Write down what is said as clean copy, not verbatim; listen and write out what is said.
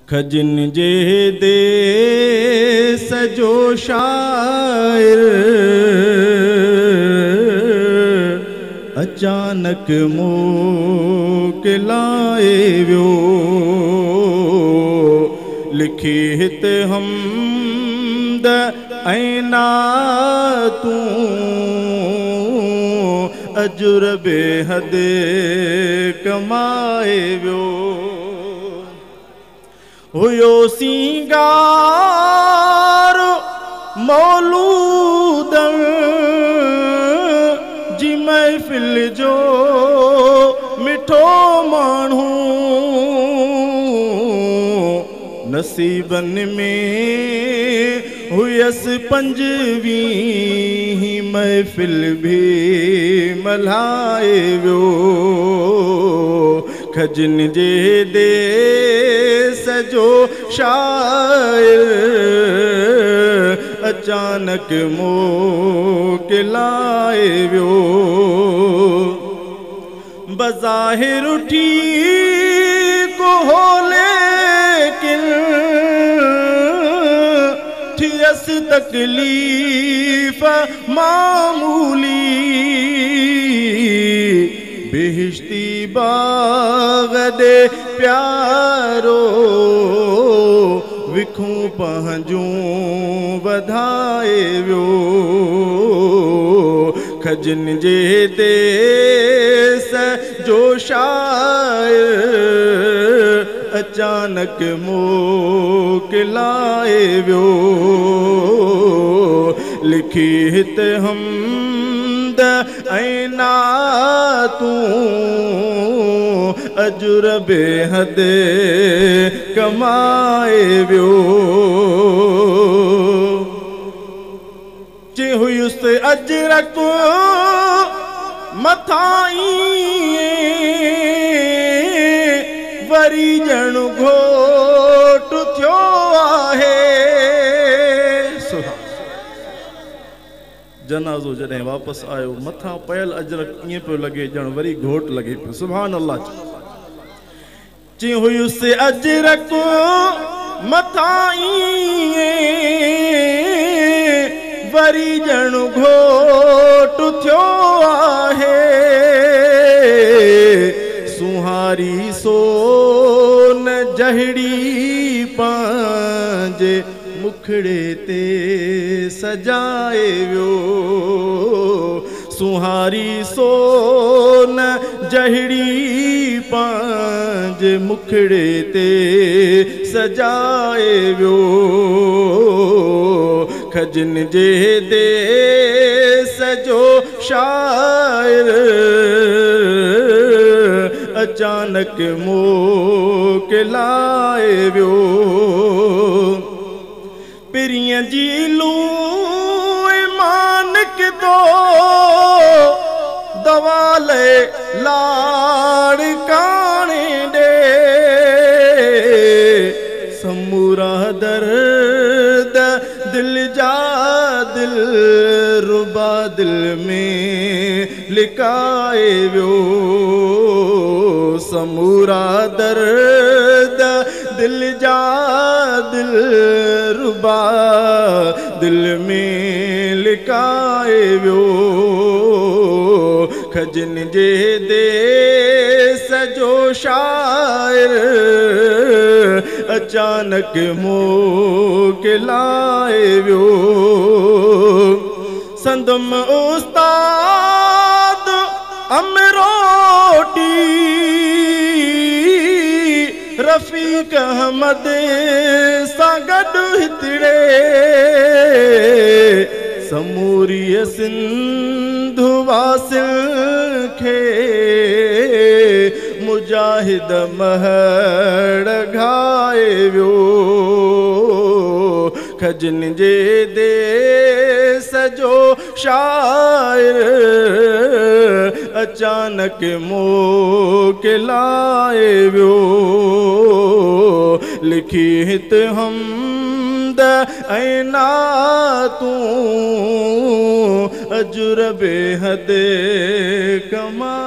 खजन जे देस जो शाइर अचानक मोकिलाए वियो। लिखी हित हमद ऐं नातूं अजुर बेहद कमाए वियो। हुयो सिंगार मौलूद जी महफ़िल जो मिठो माण्हू नसीबनि में हुयसि पंजवीह महफ़िल बि मल्हाए वियो। खजन जे देस जो शाइर अचानक मोकिलाए वियो। बज़ाहिर ठीक हो लेकिन थियसि तकलीफ़ मामूली। बिहिश्ती बाग़ ॾे प्यारो विखूं पंहिंजूं वधाए वियो। खजन जे देस जो शाइर अचानक मोकिलाए वियो। लिखी हित हमद ऐं नातूं अजुर बेहद कमाए वियो। चे हुयुसि अजरक मथां वरी ॼण घोट थियो आहे। जनाज़ो जॾहिं वापसि आयो मथां पयल अजरक ईअं पियो लॻे ॼण वरी घोट लॻे पियो। सुभान अल्लाह। चे हुयुसि अजरक मथां वरी ॼण घोट थियो आहे। सुहारी सोन जहिड़ी पंहिंजे मुखड़े ते सजाए वियो। सुहारी सोन जहिड़ी पंहिंजे मुखड़े ते सजाए वियो। खजन जे देस जो शाइर अचानक मोकिलाए वियो। पिरीअ जी लूए मानक दो दवाले लाड़काणे ॾे। समूरा दर्द दिल जा दिल रुबा दिल में लिकाए वियो। समूरा दर्द दिल जा दिल रुबा दिल में लिकाए वियो। खजन जे देस जो शाइर अचानक मोकिलाए वियो। संदम उस्ताद अमरोटी रफ़ीक अहमद सां गॾु हितिड़े समूरीअ सिंधु वासियुनि खे मुजाहिद महड़ घाए वियो। खजन जे देस जो शाइर अचानक मोकिलाए वियो। लिखी हित हमद ऐं नातूं अजुर बेहद कमा